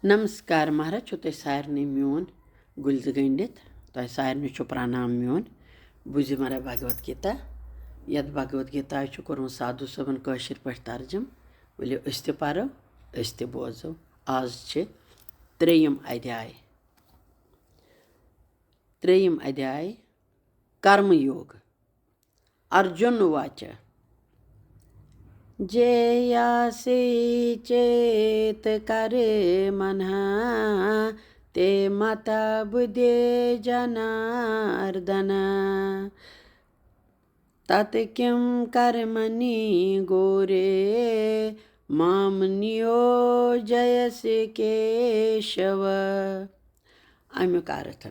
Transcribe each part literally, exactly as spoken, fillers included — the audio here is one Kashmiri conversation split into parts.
نمسکار مہراج چھُ تۄہہِ سارنٕے میون گُلزٕ گٔنٛڈِتھ۔ تۄہہِ سارنٕے چھُ پرٛانام میون۔ بوٗزِو مہراج بھگوت گیٖتا، یَتھ بھگوت گیٖتا چھُ کوٚرمُت سادھو صٲبن کٲشِر پٲٹھۍ ترجمہٕ۔ ؤلِو أسۍ تہِ پرو، أسۍ تہِ بوزو۔ آز چھِ ترٛیٚیِم ادھیاے۔ ترٛیٚیِم ادھیاے، کرم یوگ۔ ارجُن واچ، جے یاسی چیت کر منہ، تے متا بدھے جناردن۔ تت کم کرمنی گھورے مام نیوجیسی کیشو۔ اَمیُک ارتھ۔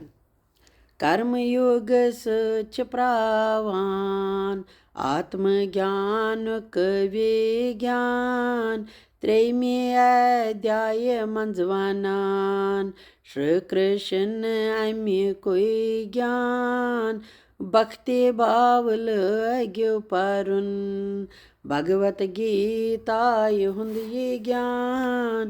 کرم یوگ سۭتۍ چھِ پراوان آتم گیانُک وِگیان۔ ترٛیٚیِمہِ ادھیایہِ منٛز ونان شری کرشن اَمیُکُے گیان۔ بھکتی بھاو لٲگِو پرُن بھگوت گیتایہِ ہُنٛد یہِ گیان۔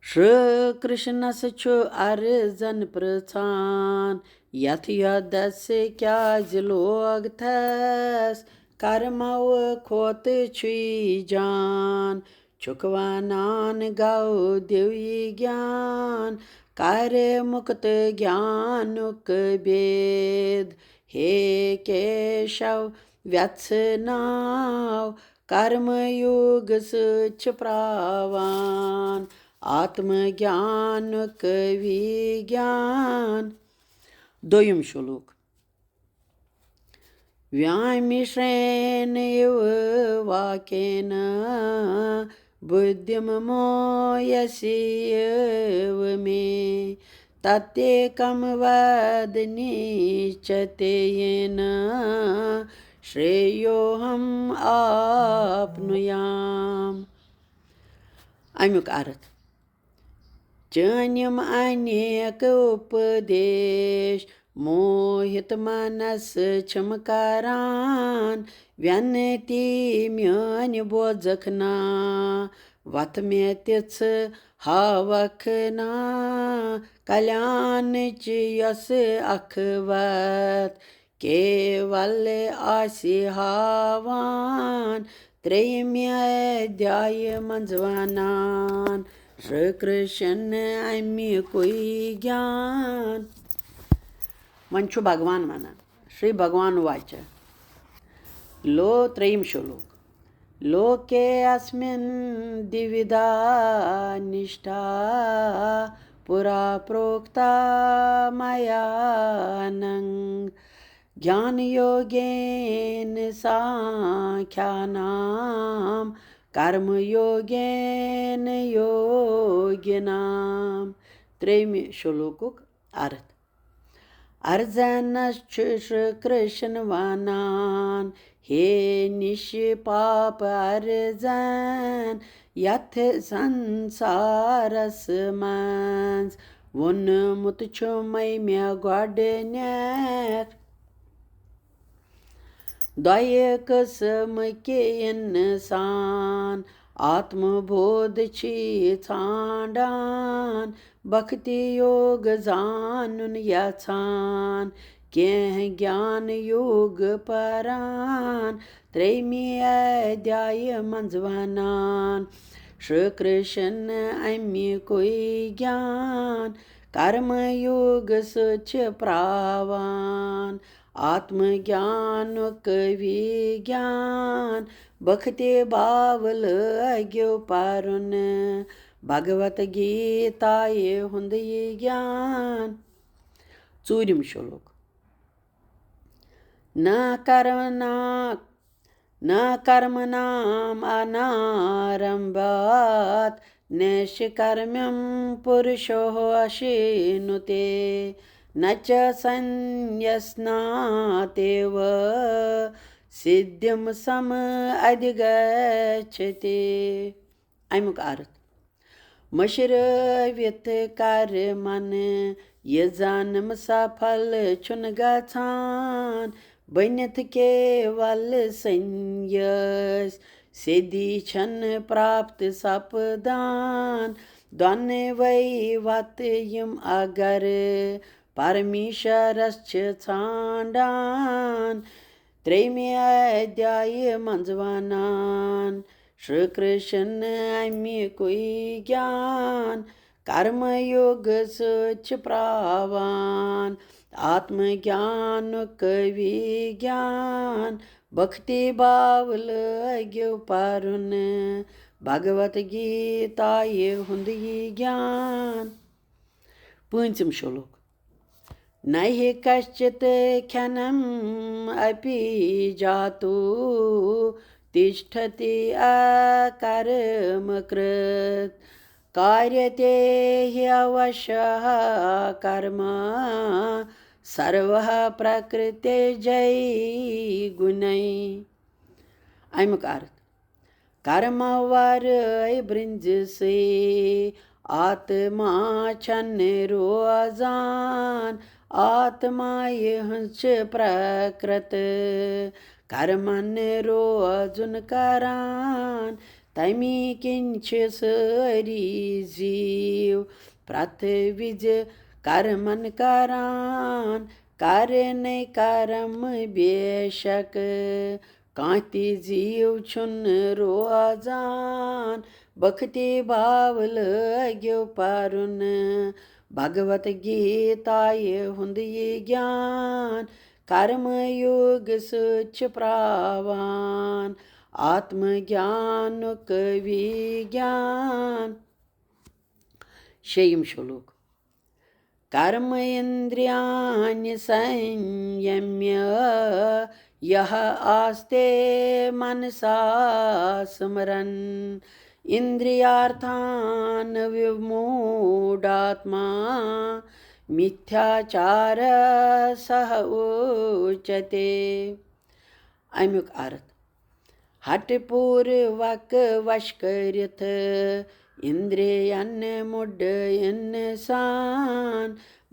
شری کرشنس چھُ ارزن پرژھان، یتھ یودس کیازِ لوگ تھس؟ کرمو کھوتہٕ چھُے جان، چھُکھ ونان گو دیو یہِ گیان۔ کر مُکت گیانُک بید، ہے کیشو ویژھ ناو۔ کرم یوگ سۭتۍ چھِ پراوان آتم گیانُک وِگیان۔ دوٚیِم شلوک۔ ویامشرین اِو واکین بدھیم مویسی اِو مے، تتیکم ود نشچتین شریوہم آپنویام۔ اَمیُک ارتھ۔ چٲنۍ یِم انیک اُپدیش موہِت منس چھِم کران، وینتی میٲنۍ بوزکھ نا، وتھ مےٚ تِژھ ہاوکھ نا، کلیانٕچ یۄس اکھ وتھ کیول آسہِ ہاوان۔ ترٛیٚیِمہِ ادھیایہِ منٛز ونان شری کرشن اَمیُکُے گیان۔ وۄنۍ چھُ بھگوان ونان، شری بھگوان واچ۔ لو، ترٛیٚیِم شلوک۔ لوکے اسمن دویدھا نشٹھا پورا پروکتا میا ننگ، گیان یوگین سانکھیانام کرم یوگین یوگینام۔ ترٛیٚیِمہِ شلوکُک ارتھ۔ ارزنس چھُ شری کرشن ونان، ہے نِش پاپ ارزن، یتھ سنسارس منٛز ووٚنمُت چھُمے مےٚ گۄڈٕنیتھ۔ دۄیہِ قٕسمٕکۍ انسان آتم بودھ چھی ژھانڈان، بھکتی یوگ زانُن یژھان، کینٛہہ گیان یوگ پران۔ ترٛیٚیِمہِ ادھیایہِ منٛز ونان شری کرشن اَمیُکُے گیان۔ کرم یوگ سۭتۍ چھِ پراوان آتم گیانُک وِگیان۔ بھکتی بھاو لٲگِو پرُن بھگوت گیتایہِ ہُنٛد یہِ گیان۔ ژوٗرِم شلوک۔ نہ کرمنا، نہ کرمنام انارمبھات نشکرمم پورشو اشینوتے، نہ چ سنیسناتیو سدھیم سم ادھگچھتی۔ اَمیُک ارتھ۔ مٔشرٲوِتھ کرمن یہِ جنم سفل چھُنہٕ گژھان، بٔنِتھ کیول سنیٲسۍ سیدھی چھنہٕ پراپت سپدان۔ دۄنوَے وَتہٕ یِم اگر پرمیشورس چھِ ژھانڈان، ترٛیٚیمہِ ادھیایہِ منٛز ونان شری کرشن امیُکُے گیان، کرم یوگ سۭتۍ چھِ پراوان آتم گیانُک وِگیان۔ بھکتی بھاو لٲگِو پرُن بھگوت گیتایہِ ہُنٛد یہِ گیان۔ پوٗنٛژِم شلوک۔ نہ ہی کشچت کھنم اپی جاتو تشٹھتی اکرم کرت، کاریتے ہی اوشہ کرما سروہ پرکرتے جی گُنی۔ امیُک ارتھ، کرمہٕ ورٲے برٛنٛزِ سٕے آتما چھنہٕ روزان، آتمایہِ ہٕنٛز چھِ پرکرت کرمن روزُن کران۔ تمی کِنۍ چھِ سٲری زیٖو پرٛتھ وِزِ کرمن کران، کرنے کرم بے شک کانٛہہ تہِ زیٖو چھُنہٕ روزان۔ بھکتی بھاو لٲگِو پرُن بھگوت گیتایہِ ہُنٛد یہِ گیان۔ کرم یوگ سۭتۍ چھِ پراوان آتم گیانُک وِگیان۔ شیٚیِم شلوک۔ کرم اندریانی سنیمیہ یہ آستے منسا سمرن، اندریارتھان وموڈاتما متھیاچار سہ اوچتے۔ امیُک ارتھ، ہٹہٕ پوٗروک وش کٔرِتھ اندرین مُڈ انسان،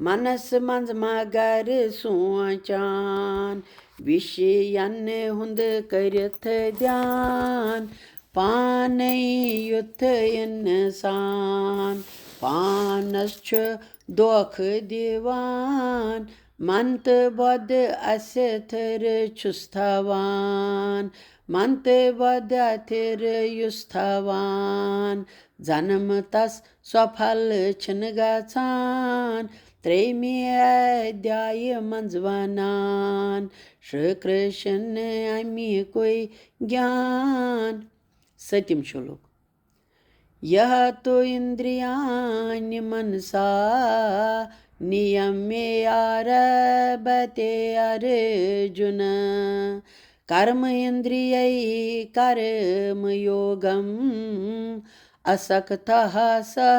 منس منٛز مگر سونٛچان وشین ہُنٛد کٔرِتھ دیان۔ پانے یُتھ انسان پانس چھُ دھوکہٕ دِوان، من تہٕ بۄدٕ اسہِ تھٔرٕ چھُس تھاوان، من تہٕ بۄدٕ تھٔرٕ یُس تھاوان، جنم تس سۄ پھل چھِنہٕ گژھان۔ ترٛیٚیمہِ ادھیایہِ منٛز ونان شری کرشن امیُکُے گیان۔ سٔتِم شلوک۔ یہ تو اندریانی منسا نیمیہ آربھتے ارجن، کرم اندریی کرم یوگم اسکتھا سہ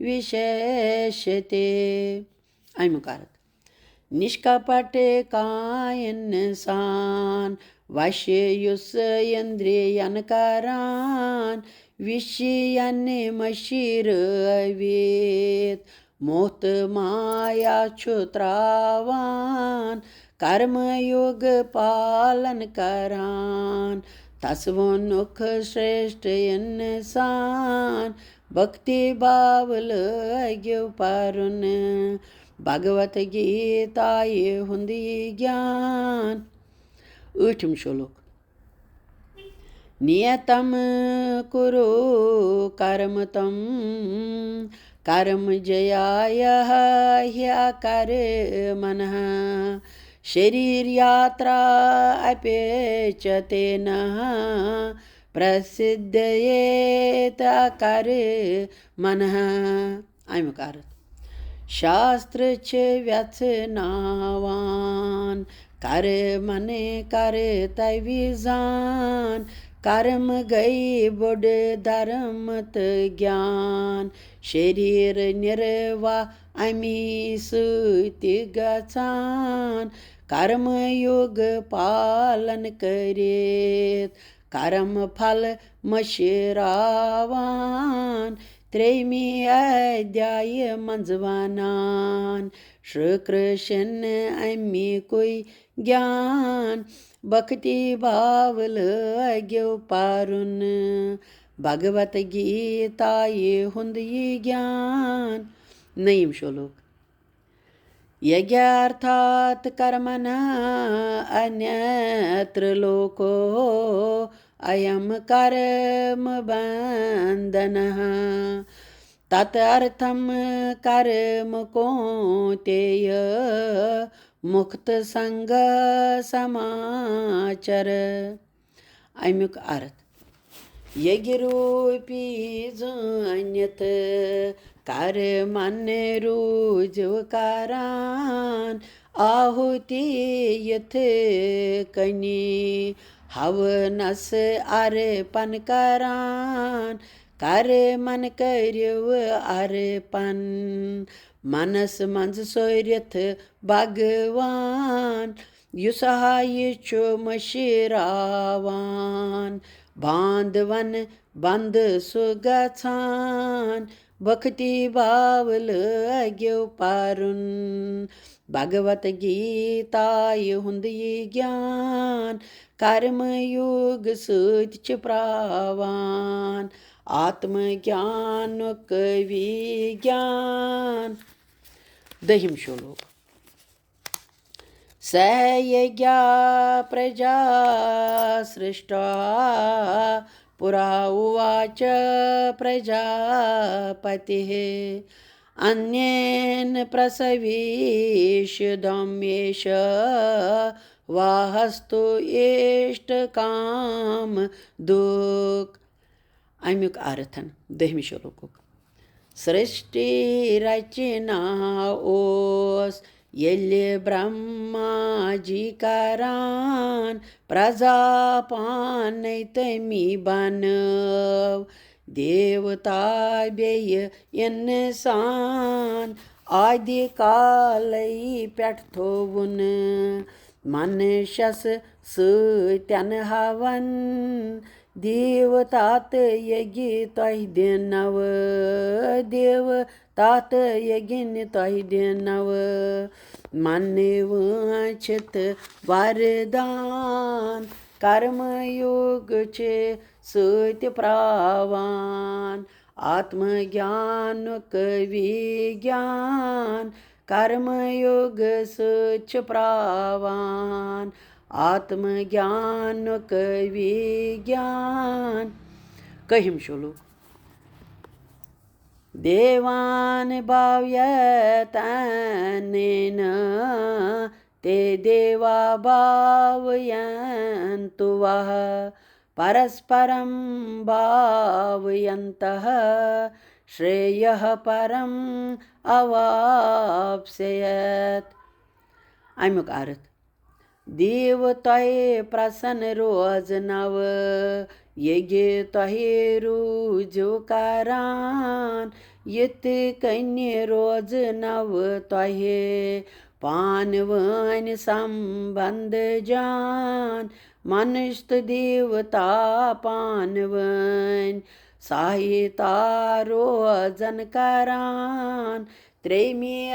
وشیشتے۔ امیُک ارتھ، نشکپٹ کانٛہہ انسان وشی یُس اندرین کران، وشین مشرٲوِتھ موہ تہٕ مایا چھُ تراوان، کرم یوگ پالن کران۔ تس ووٚنُکھ شریشٹھ انسان، بھکتی بھاو لٲگِو پرُن بھگوت گیتایہِ ہُنٛد یہِ گیان۔ ٲٹھِم شلوک۔ نیتم کُرو کرم تم کرم جیایہ ہی اکرمنہ، شریر یاترا اپیچ تینہ پرسدھیت اکرمنہ۔ امیُک ارتھ، شاستر چھِ ویژھناوان کرمن کرتوی زان، کرم گٔے بوٚڑ دھرم تہٕ گیان، شریر نرواہ امی سۭتۍ گژھان۔ کرم یوگ پالن کٔرِتھ کرم پھل مشراوان۔ ترٛیٚیمہِ ادھیایہِ منٛز ونان شری کرشن امیُکُے گیان۔ بھکتی بھاو لٲگِو پرُن بھگوت گیتایہِ ہُنٛد یہِ گیان۔ نٔیِم شلوک۔ یجارتھات کرمنہ انیتر لوکو ایم کرم بندنہ۔ تت ارتھم کرم کونتیہ مکت سنگ سماچر۔ امیُک ارتھ۔ یگہِ روٗپی زٲنِتھ کرمن روٗزِو کران آہُتی یِتھ کٔنی ہونس ارپن کران۔ کرمن کٔرِو ارپن منس منٛز سوٚرِتھ بھگوان۔ یُس ہا یہِ چھُ مٔشراوان، باندوَن بنٛد سُہ گژھان۔ بھکتی بھاو لٲگِو پرُن، بھگوت گیتایہِ ہُنٛد یہِ گیان۔ کرم یوگ سۭتۍ چھِ پراوان، آتم گیانُک وِگیان۔ دٔہِم شلوک۔ स यज्ञा प्रजा सृष्टा पुरा उवाच प्रजापतिः। अन्येन प्रसविष्यदम्येष वाहस्तु इष्टकाम दुक्। امیُک ارتھن دٔہمہِ شلوکُک۔ سرشٹی رچنا اوس ییٚلہِ برہما جی کران، پرزا پانے تٔمی بنٲو دیوتا بیٚیہِ انسان۔ آدِ کالے پٮ۪ٹھ تھووُن منشس سۭتٮ۪ن ہون۔ دیوتا تہٕ یگی تۄہہِ دِنو، دیوتا تہٕ یگِنۍ تۄہہِ دِنو۔ منہٕ وٲنٛچھِتھ وردان کرم یوگ چھِ سۭتۍ پراوان۔ آتم گیانُک وِگیان کرم یوگ سۭتۍ چھِ پراوان۔ آتم گیانُک وِگیان۔ کٔہِم شلوک۔ دیوان بھاویت انینا تے دیوا بھاوینتو وہ۔ پرسپرم بھاوینتہ شریہ پرم اواپسیت۔ امیُک ارتھ۔ دیو تۄہہِ پرسن روزنو، ییٚگہِ تۄہہِ روٗزِو کران، یِتھ کٔنۍ روزنو تۄہہِ پانہٕ وٲنۍ سمبنٛد جان۔ منُش تہٕ دیوتا پانہٕ وٲنۍ سہایتا روزن کران۔ ترٛیٚیمہِ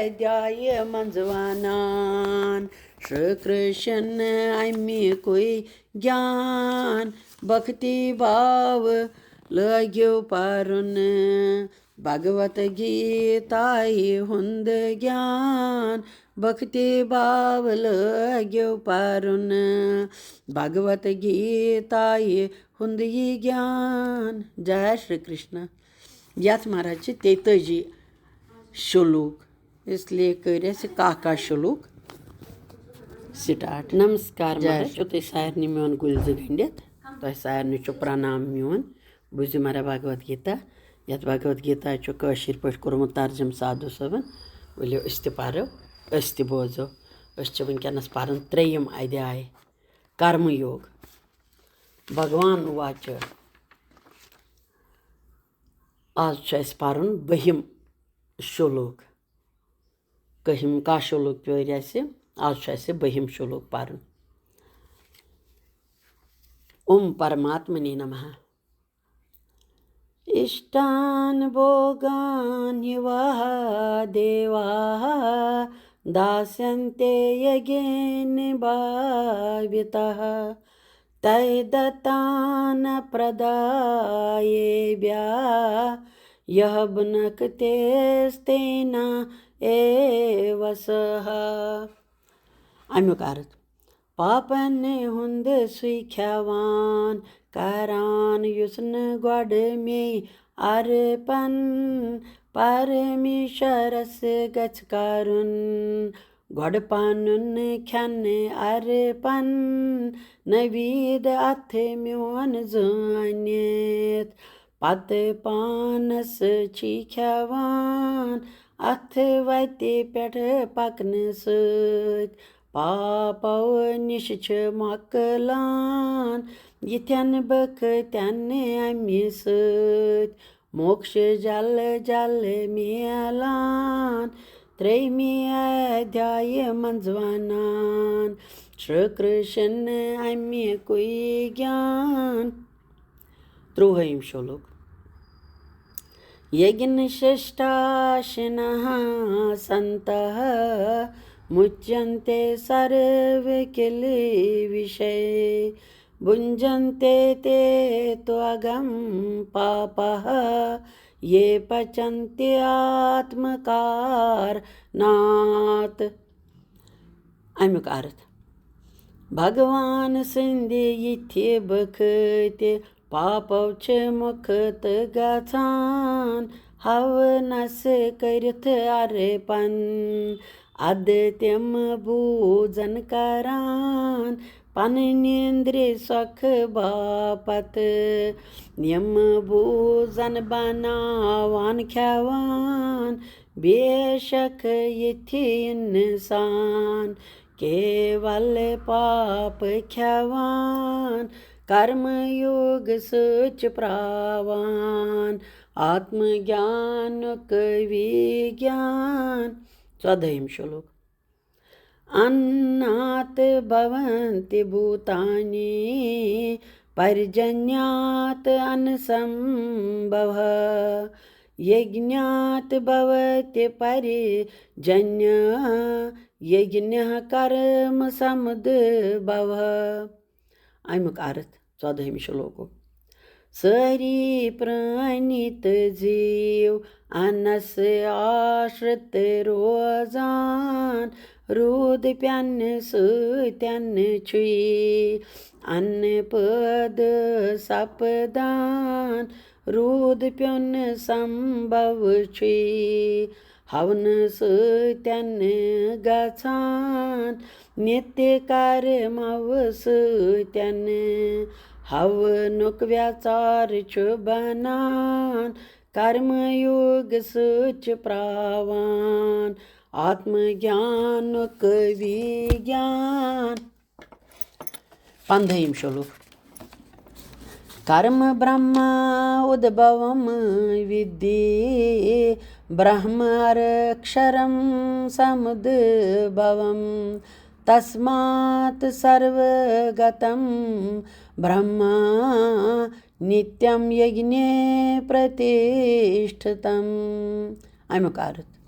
ادھیایہِ منٛز ونان شری کرشن امیُکُے گیان۔ بھکتی بھاو لٲگِو پرُن بھگوت گیتایہِ ہُنٛد گیان۔ بھکتی بھاو لٲگِو پرُن بھگوت گیتایہِ ہُنٛد یہِ گیان۔ جے شری کرشنا۔ یتھ مہراج چھِ تیتٲجی شلوک، اس لیے کٔرۍ اَسہِ کاہ کاہ شلوک سٹارٹ۔ نمسکار جے مہراج، شری۔ اوٚتُے سارنٕے میون گُلۍ زٕ گٔنٛڈِتھ۔ تۄہہِ سارنٕے چھُ پرنام میون۔ بوٗزِو مہراج بھگوت گیتا۔ یتھ بھگوت گیتا چھُ کٲشِر پٲٹھۍ کوٚرمُت ترجمہٕ سادھو صٲبن۔ ؤلِو أسۍ تہِ پرو، أسۍ تہِ بوزو۔ أسۍ چھِ وٕنکیٚنس پران ترٛیٚیِم ادھیاے، کرمہٕ یوگ۔ بھگوان واچ۔ آز چھُ اَسہِ پَرُن بٔہِم شلوک۔ کٔہِم، کاہ شلوک پٔرۍ اَسہِ، آز چھُ اَسہِ بٔہِم شلوک پَرُن۔ اوم پرماتمنے نمہ۔ اشٹان بھوگان یواہ دیواہ داسینتے یگین بھاوتاہ۔ तैः दत्तानप्रदायेभ्यः यः भुनक्तेस्तेन एव सः۔ اَمیُک عرض۔ پاپن ہُنٛد سُے کھٮ۪وان کران، یُس نہٕ گۄڈٕ مے ارپن پرمیشورس گژھِ کرُن۔ گۄڈٕ پنُن کھٮ۪ن ارپن، نوید اتھ میون زٲنِتھ۔ پتہٕ پانس چھی کھٮ۪وان اتھ وتہِ پٮ۪ٹھ پکنہٕ سۭتۍ۔ پاپو نِش چھِ مۄکلان یِتھٮ۪ن بخٕتٮ۪ن امہِ سۭتۍ۔ موکش جل جل میلان، ترٛیٚیمہِ ادھیایہِ منٛز ونان شری کرشن امیُکُے گیان۔ ترٛوہٲیِم شلوک۔ یجنشٹاشنہ سنتہ مُچنتے سروکلیشے، بھنجنتے تے تواگم پاپہ یہ پچنتی آتمکارنات۔ اَمیُک عرض۔ بھگوان سٕنٛدِ یِتھِ بخٕتہِ پاپو چھِ مُکت گژھان، ہونس کٔرِتھ ارپن۔ ادٕ تِم بوٗزن کران پنٕنۍ نیندرِ سۄکھٕ باپتھ۔ یِم بوٗزن بناوان کھٮ۪وان، بے شک یِتھِ انسان کیول پاپ کھٮ۪وان، کرم یوگ سۭتۍ چھِ پراوان آتم گیانُک وِگیان۔ ژۄدہٲیِم شلوک۔ انات بھونتی بھوتانی پرجنیات انسمبھو، یجنیات بھوتی پرجنیہ یجنیہ کرم سمدبھو۔ اَمیُک عرض۔ ژۄدہٲیِم شلوکُک۔ سٲری پرٛٲنی تہٕ زیٖو انس آشرت روزان، روٗد پٮ۪نہٕ سۭتٮ۪ن چھُے ان پٲدٕ سپدان، روٗد پیوٚن سمبھو چھُے ہونہٕ سۭتٮ۪ن گژھان، نِتہِ کرمو سۭتٮ۪ن ہونُک ویژار چھُ بنان، کرم یوگ سۭتۍ چھُ پراوان آتم گیانُک وِگیان۔ پندہٲیِم شلوک۔ کرم برہما ادبھوم ودھی برہم اکشرم سمدبھوم، تسمات سروگتم برہما نتیم یجنے پرتشٹھتم۔ اَمیُک عرض۔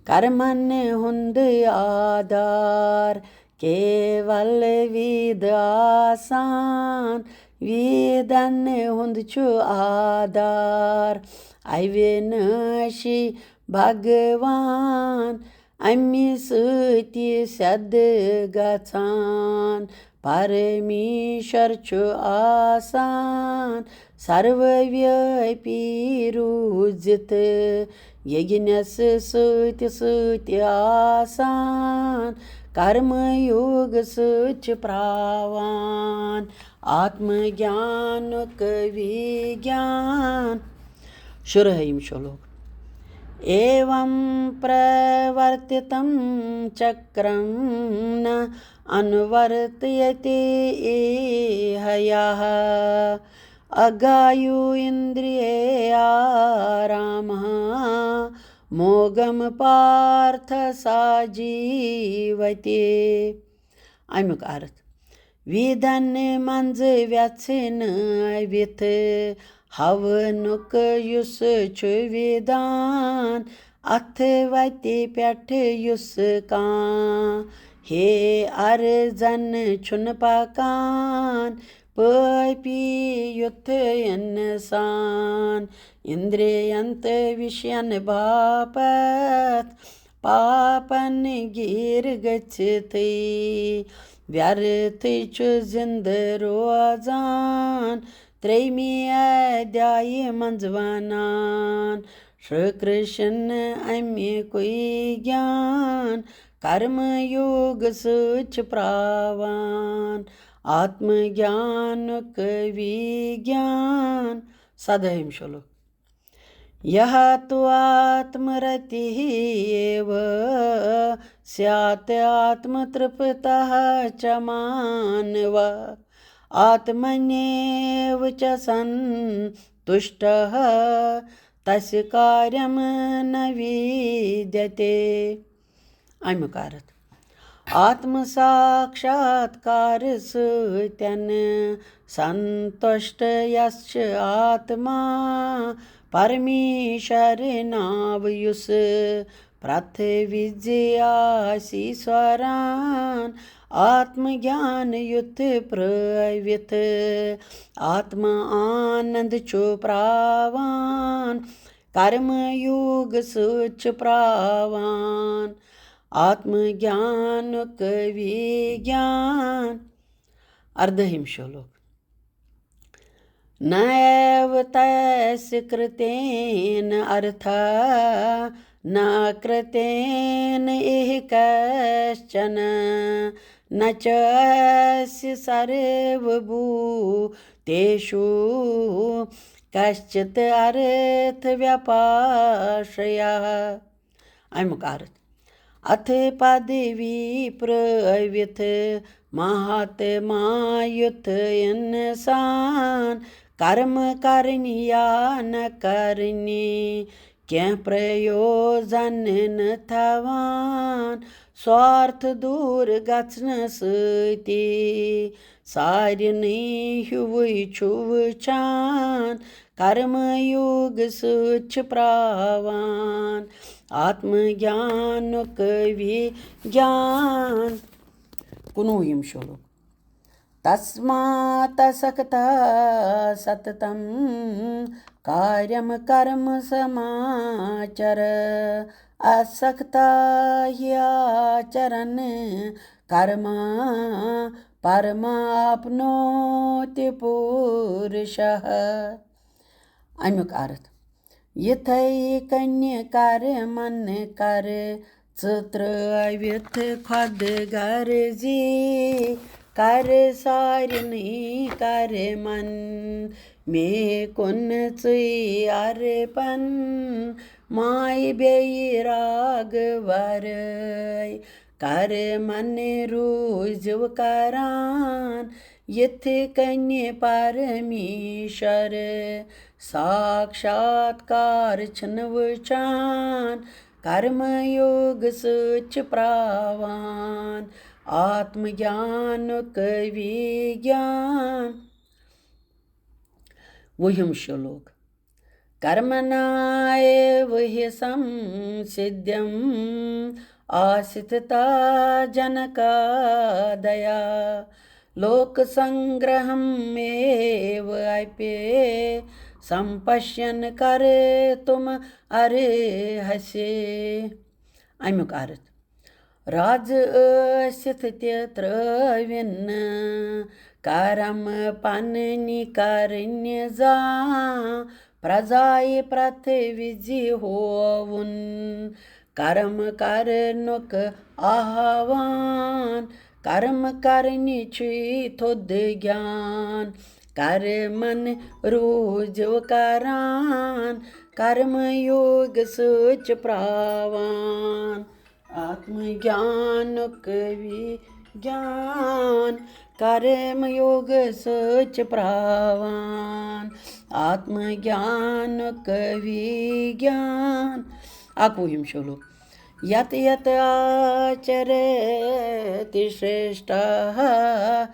کرمن ہُنٛد آدار کیول وید آسان، ویدن ہُنٛد چھُ آدار اوِنٲشی بھگوان، اَمہِ سۭتۍ سیٚد گژھان پرمیشور چھُ آسان سروٕ ویٲپی روٗزِتھ، یجنس سۭتۍ سۭتۍ آسان کرم یوگ سۭتۍ چھُ پراوان آتم گیانُک وِگیان۔ شُرہٲیِم شلوک۔ ایوم پرورتتم چکرم نہ انورتیتی ایہیاہ، اگایو اندریہ آرامہ موگم پارتھ سا جیوتی۔ اَمیُک عرض۔ ویدن منٛز ویژھنٲوِتھ ہونُک یُس چھُ ویدان، اَتھ وَتہِ پٮ۪ٹھ یُس کانٛہہ ہے ارزن چھُنہٕ پکان پٲپی یُتھ انسان۔ اندرین تہٕ وشین باپتھ پاپن گیٖر گٔژھتھٕے، ویرتھٕے چھُ زندٕ روزان۔ ترٛیٚیمہِ ادھیایہِ منٛز ونان شری کرشن امیُکُے گیان کرم یوگ سۭتۍ چھُ پراوان۔ آتم گیانُک وِگیان۔ سدٲہِم شلوک۔ یہ تو آتم رتیہ ایو سیات آتم ترپتہ چ مانوا، آتمنیو چ سنتشٹہ تسہ کاریم نہ ویدتے۔ امیُک ارتھ۔ آتم ساکشاتکار سۭتٮ۪ن سنتشٹ یس چھِ آتما پرمیشر ناو یُس پرٛتھ وِزِ آسی سۄران۔ آتم گیان یُتھ پرٲوِتھ آتم آنند چھُ پراوان۔ کرم یوگ سۭتۍ چھُ پراوان آتم گیانُک وِگیان۔ اردٲہِم شلوک۔ نَیَو तस्य कृतेन अर्थः न कृतेन इह कश्चन, न चास्य सर्वभूतेषु कश्चित् अर्थव्यपाश्रयः। اَمیُک ارتھ۔ اتھ پدوی پرٲوِتھ مہاتما یُتھ انسان، کرم کرنی یا نہ کرنی کینٛہہ پریوزن نہٕ تھاوان۔ سوارتھ دوٗر گژھنہٕ سۭتی سارنٕے ہیوٗوٕے چھُ وٕچھان۔ کرم یوگ سۭتۍ چھِ پراوان آتم گیانُک وِگیان۔ کُنوُہِم شلوک۔ तस्मात् असक्तः सततं कार्यं कर्म समाचर। असक्तः हि आचरन् कर्म परमाप्नोति पुरुषः। اَمیُک ارتھ۔ یِتھَے کٔنہِ کر من کر ژٕ ترٲوِتھ خۄد غرضی، کر سارنٕے کر من مے کُن ژٕے ارپن، مایہِ بیٚیہِ راگ ورٲے۔ کر من روٗزِو کران یِتھ کٔنۍ پرمیشور، ساکشاتکار چھِنہٕ وٕچھان، کرم یوگ سۭتۍ چھِ پراوان آتم گیانُک وِگیان۔ وُہِم شلوک۔ कर्मणाएव हि संसिद्धिं आस्थिता जनकादया। लोकसंग्रहमेव अपि सम्पश्यन् कर्तुम् अर्हसि। اَمیُک ارتھ۔ رازٕ ٲسِتھ تہِ ترٲوِن نہٕ کرم پننہِ کرنہِ زانٛہہ۔ پرزایہِ پرٛتھ وِزِ ہووُن کرم کرنُک آہوان۔ کرم کرنہِ چھُے تھوٚد گیان، کرمن روٗزِو کران۔ کرم یوگ سۭتۍ چھِ پراوان آتم گیانُک وِگیان۔ کرم یوگ سۭتۍ چھِ پراوان آتم گیانُک وِگیان۔ اَکوُہِم شلوک۔ یت یت آچرتی شریشٹھا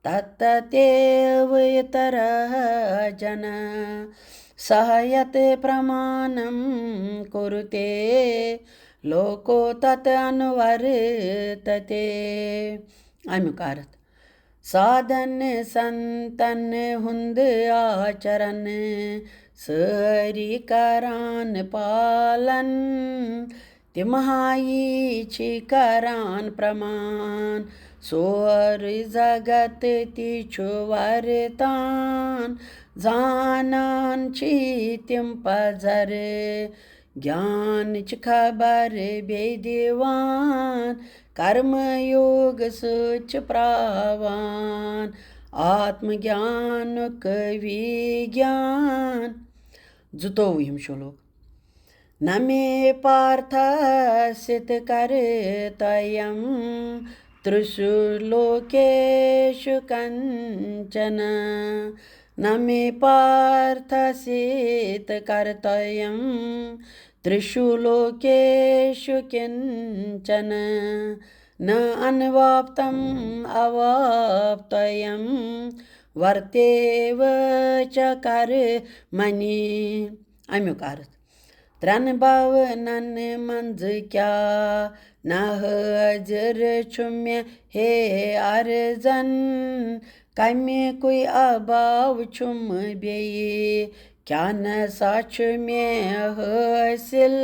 تت تتیو اترہ جنہ، سہ یت پرمانم کُروتے لوکو تت انورتتے۔ امیُک ارتھ، سادن سنتن ہُنٛد آچرن، سٲری کران پالن، تِم ہایی چھِ کران پرمان۔ سورُے زگت تہِ چھُ ورتان، زانان چھِ تِم پزر، گیانٕچ خبر بیٚیہِ دِوان، کرم یوگ سۭتۍ چھِ پراوان، آتم گیانُک وِگیان۔ زٕتووُہِم شلوک۔ نہ مے پارتھا ست کرتویم ترشو لوکیشو کنچن۔ نہ مے پارتھا ست کرتویم ترشو لوکیشو کنچن۔ نہ انواپتم اواپتویم ورتیو چ کرمنی۔ امیُک ارتھ، ترٛٮ۪ن بھونن منٛز کیٛاہ نہ حٲضِر چھُ مےٚ ہے ارزن، کمہِ کُے اباو چھُم بیٚیہِ، کیٛاہ نہ سا چھُ مےٚ حٲصِل،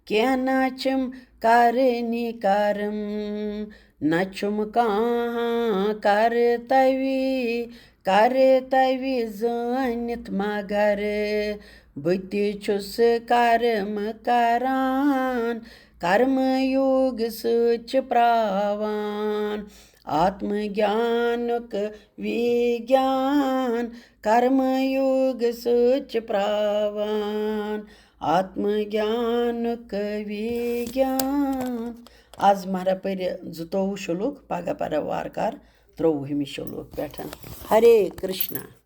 کینٛہہ نہ چھِم کرنی کرم، نہ چھُم کانٛہہ کرتوی، کرتوی زٲنِتھ مگر بہٕ تہِ چھُس کرم کران، کرم یوگ سۭتۍ چھِ پراوان آتم گیانُک وِگیان، کرم یوگ سۭتۍ چھِ پراوان آتم گیانُک وِگیان۔ از مہرا پٔرِ زٕتووُہ شلوک، پگاہ پرو وارٕ کار ترٛووُہمہِ شلوک پٮ۪ٹھ۔ ہرے کرشنا۔